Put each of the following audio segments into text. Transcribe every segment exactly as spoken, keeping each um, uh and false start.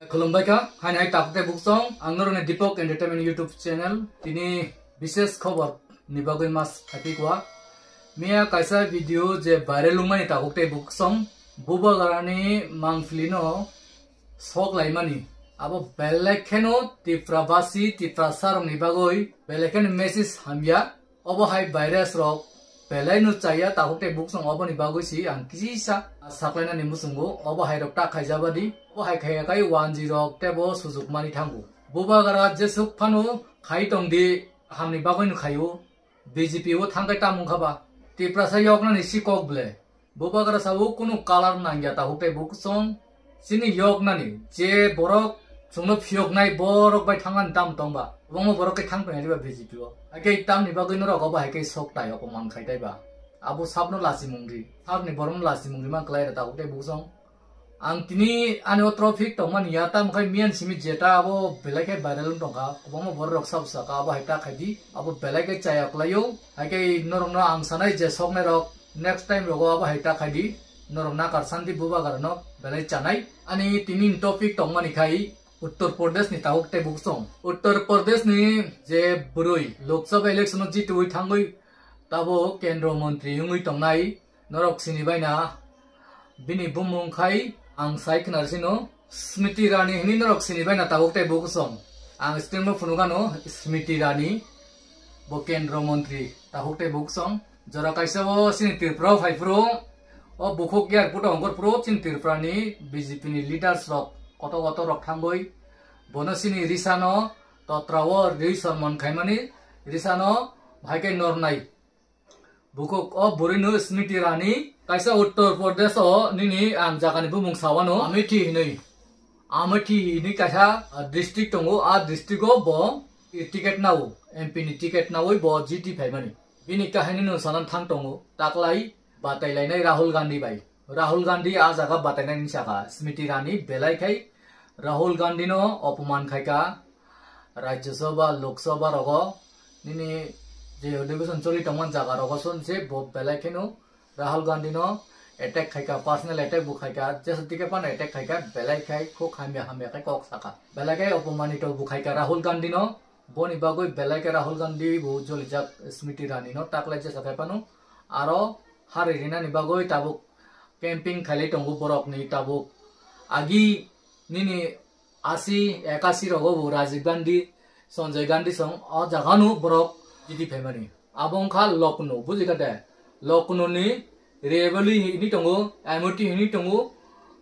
Khulumbai kha, haini hai takhuk tei buksong, ang norokni Deepak Entertainment YouTube channel, tini bishes khobor ni bagwi mas khaipi kwa. Miya kaisa video je viral wngmani takhuk tei buksong, Bubagrani mangpili no sok laimani. Abo belai kheno Tiprabasi, Tiprasa rokni bagwi belai kheno message hamya. Obo hai virus rok belai no chaya, takhuk tei buksong oboni bagwi si ang kisa saklainani muchungo. Obo hai rok ta khaijabadi, obo hai khaiya kai wanji rok tebo sujuk mani thango. Bubagra jesuk phano khai tongdi, hamni bagwi no khaio. B J P o thangkai tamung khaba. Tiprasa yoknani si kok ble. Bubagra sao kunu kalar nangya takhuk tei buksong. Chini yoknani je borok chwngno phiyoknai borok bai thangnani tam tongba. Kwbangma borok khe thang tongyaliba B J P o. Hakhe tamni bagwi norok obo hai khe sok tai opoman khai taiba. Abo sabno lachimung ri. Sabni borokno lachimung rima kwlai rw takhuk tei buksong. Ang tini ani o traffic tongmani ya, tamo khai miyan simi jeta abo belai khe viral wng tongkha, kwbangma borok rok sabo saka abo hai ta khaidi, abo belai khe chaya kwlaio. Hai khe norokno ang sanai je soknai rok next time rogo abo hai ta khaidi, norok nakar santi Bubagrano belai chanai. Ani tini ni topic tongmani khai Uttar Pradesh ni takhuk tei buksong. Uttar Pradesh ni je bwrwi Lok Sabha election o jitwi thangwi tabo kendro montri wngwi tongnai. Norok sini baina bini bumung khai ang sai khna sino. Smriti Rani hini norok sini baina takhuk tei buksong. Ang screen o phunukano Smriti Rani, bo kendro montri takhuk tei buksong. Jora kaisa o sini Tripura o phai phuru, o bukhuk airport o ongkor phuru sini Tripura ni B J P ni leaders rok koto koto rok thangwi bono sini risano totra o ri sormon khaimani, risano bhai khe nornai. Bukhuk o bwrwi no Smriti Rani, kaisa Uttar Pradesh o nini ang jaga ni bumung sawano, Amethi hinwi. Amethi hinwi kaisa, ah, district tongo, a district o bo i ticket nao, M P ni ticket nawi bo G T phaimani. Bini kahini no sanan thang tongo, taklai batai lainai Rahul Gandhi bai. Rahul Gandhi a jaga batainani saka, Smriti Rani belai khai Rahul Gandhi no opoman khaika, Rajya Sabha, Lok Sabha rogo, nini je delegation choli tongmani jaga rogo son se bo belai kheno Rahul Gandhi no attack khaika, personal attack bo khaika, jesa tike phano attack khaika, belai khai khuk hamya hamya khai kok saka. Belai khai opomanito bo khaika Rahul Gandhi no, boni bagwi belai khe Rahul Gandhi bo jolijak Smriti Rani no, taklai jesa khai phano aro hari rinani bagwi tabuk camping khailai tongo borokni tabuk. Agi nini asi, ekasi rogo bo Rajiv Gandhi, Sanjay Gandhi song o jagano borok jiti phaimani. Abo wngkha Lucknow, bujikha de? Lucknow ni Rewali hini tongo, Amethi hini tongo,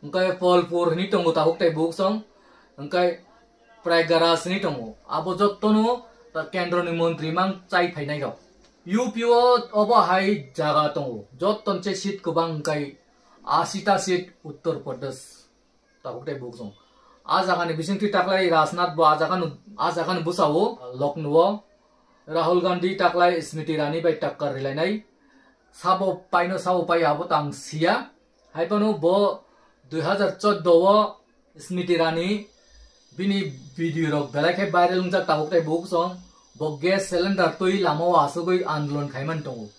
wngkhe Phalpur hini tongo, tabuk tei buk song, wngkhe Prayagraj hini tongo. Abo jottono ta kendroni montri mang chai phainai rok. U P o obo hai jaga tongo, jotton che seat kwbang wngkhe asita seat Uttar Pradesh. Tabuk tei buk song. A jagani bisingtwi taklai Rajnath bo a jagano, a jagani bwsao Lucknow o Rahul Gandhi taklai Smriti Rani bai takkar rilainai. Sabo paino sabo pai abo tang siya. Hai phano bo dui hazar chordo o Smriti Rani bini video rok belai khe viral wngjak tabuk tei buk song. Bo gas cylinder twi lama o asugwi andolon khaiman tongo.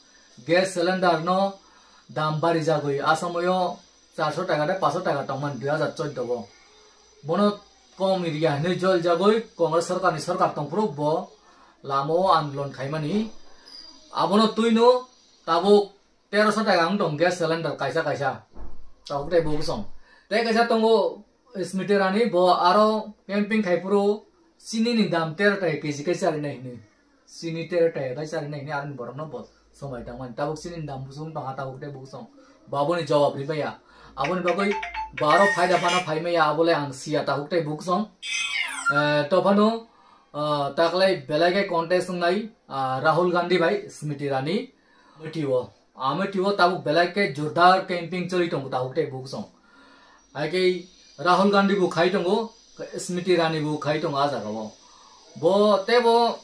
Gas cylinder no dam bari jagwi a somoyo charso taka tei paso taka tongmani dui hazar chordo o. Bono kom iriya hinwi jol jagwi Congress sorkarni sorkar tongphuru bo lama o andolon khaimani. Abono twino tabuk terosho taka wng tong gas cylinder kaisa kaisa. Tabuk tei bo bosong. Tei kaisa tongo Smriti Rani, bo aro camping khai phuru chini ni dam tero taka K G khai charinai hinwi. Chini tero taka khai charinai hinwi aroni borokno bo somai tangmani. Tabuk chini ni dam bosong tongkha tabuk tei bosong. Bo aboni jawab ribaiya. Aboni bagwi bo aro phaida phano phaimaiya, abole ang siya tabuk tei bosong. Eh, to phano, ah, taklai belai khe contest wngnai, ah, Rahul Gandhi bai Smriti Rani. Amethi o. Amethi o tabuk belai khe jordar camping choli tongo tabuk tei bosong. Hai khe Rahul Gandhi bo khai tongo, Smriti Rani bo khai tongo a jaga o. Bo tei bo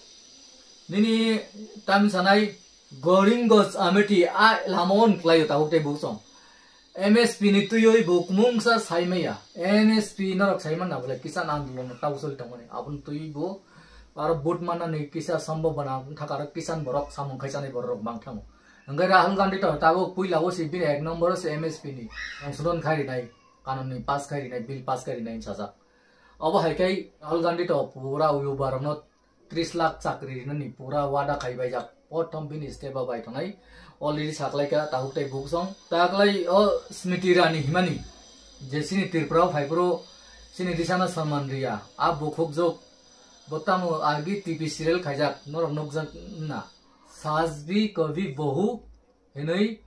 nini tam sanai Goringo Amethi a lama on kwlaio tabuk tei bosong. M S P ni twiwi bo kumungsa saimaya. M S P norok saiman na bole kisan andolon tabuk choli tongmani. Aboni twiwi bo aro vote manani kisa sombhabona wngthaka aro kisan borok samung khai chanai borok rok mang thango. Hwnkhe Rahul Gandhi to tabuk puila o si bini ek number o si M S P ni constitution khai rinai, kanun ni pass khai rinai, bill pass khai rinai sajak. Obo hai khe Rahul Gandhi to pura uyu barokno tris lakh chakri rinani pura wada khai baijak. Prothom bini step o bai tongnai. Already saklaika tabuk tei buksong. Taklai o Smriti Irani himani. Je sini Tripura o phaiphuru sini Risana Salman Riya. A bukhuk jok. Bo tamo agi T V serial khaijak. Norok nukjak na. Saas Bhi Kabhi Bahu hinwi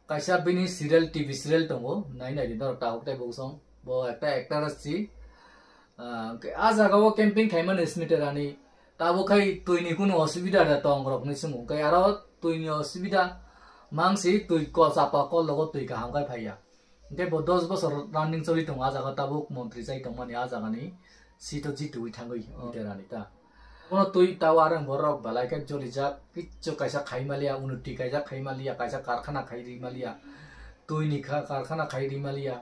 kaisa bini serial, T V serial tongo, nai nai di norok tabuk tei buksong. Bo ekta actress si. Ah, hwnkhe a jaga o camping khaimani Smriti Irani. Tabuk khai twi ni kunu osubida da tong rok ni swngo. Hwnkhe aro twi ni osubida mangsi twi kol chapa kol logo twi kaham khai phaiya. Hwnkhe bo dos bosor running choli tongo a jaga tabuk montri chai tongmani a jaga ni seat o jitwi thangwi Smriti Irani ta. Bono twi tao arang borok belai khe jolijak, kichu kaisa khai maliya, unuti kaisa khai maliya, kaisa karkhana khai ri maliya, twi ni kha-, karkhana khai ri maliya.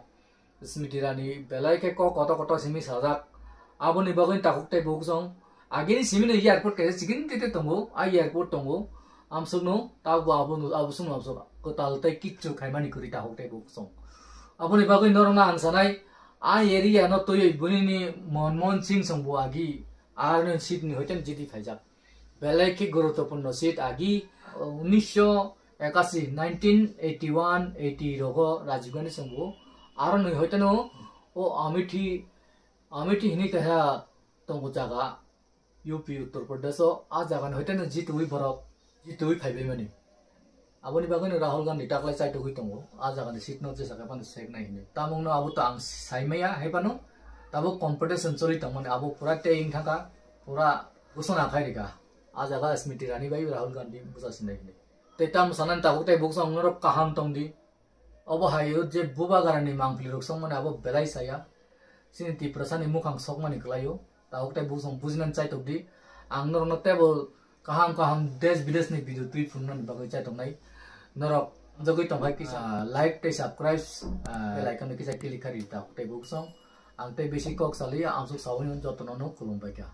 Smriti Irani belai khe kok koto koto simi sajak. Aboni bagwi takhuk tei buksong. Agini simi no airport kaisa chikon tete tongo, a airport tongo. Amsukno tabo abo, abo sung amsuk kwtal tei kichu khaimani kwrwi takhuk tei buksong. Aboni bagwi norokno ang sanai, a area no twiwi bunini Manmohan Singh song bo agi, aroni seat ni hoite jiti phaijak. Belai khe guruttopurno seat agi, unisho ekashi, nineteen eighty one eighty rogo Rajiv Gandhi song bo, aroni hoite no o Amethi, Amethi hini kaisa tongo jaga, U P Uttar Pradesh o, a jaga ni hoite no jitwi borok, jitwi phaibai mani. Aboni bagwi no Rahul Gandhi taklai chaitogwi tongo, a jaga ni seat no jesa khe phano sek nai hinwi. Tamung no abo to ang sai maya, hai phano tabuk competition choli tongmani, abo pura tei wng thangkha, pura gusana khai rikha. A jaga Smriti Irani bai Rahul Gandhi buja sinai hinwi. Tei tamo sanani tabuk tei buksong norok kaham tongdi. Obo hai o je bubagra ni mangpili rok songmani abo belai saya. Chini Tiprasa ni mukhang sokmani kwlai o. Tabuk tei buksong bujinani chaitok di. Ang norokno teibo kaham kaham desh bidesh ni video twi phunuknani bagwi chaitok nai. Norok jagwi tongkhai kisa, ah, like tei subscribe, ah, bell icon no kisa click khai ridi tabuk tei buksong. Ang tei bisi kok saliya, amsuk sawini jotono no khulum bai kha.